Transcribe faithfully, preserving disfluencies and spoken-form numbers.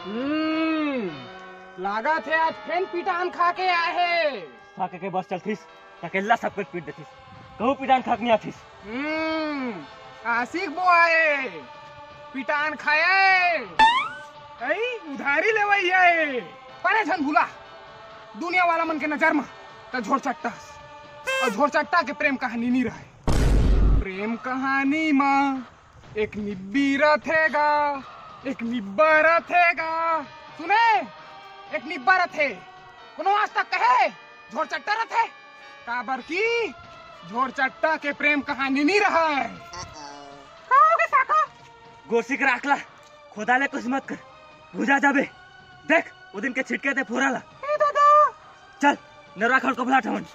हम्म, लागत हे आज फेन पिटान खा के आए हे। खा के, के बस चलथिस, त अकेल्ला सब कुछ पीट देथिस। कहूँ पिटान खा के नहीं आथिस। हम्म, आशिक बोआए, पिटान खाए, कई उधारी लेवई है। परे झन भूला, दुनिया वाला मन के नजर म त झोरचट्टा, और झोरचट्टा के प्रेम कहानी नहीं रहे। प्रेम कहानी म एक निब्बी रथे गा, एक निब्बा रथे गा। सुने, एक निब्बा रथे। कोनो आज तक कहे झोरचट्टा रथे? काबर की झोरचट्टा के प्रेम कहानी नहीं रहे। का होगे साका? गोसी के राख ला, खोदा ले कुछ मत कर, भुजा जाबे। देख, वो दिन के छिटके ते फोरा ला। ए दादा। चल, नरवा खड़ को बुला ठवन।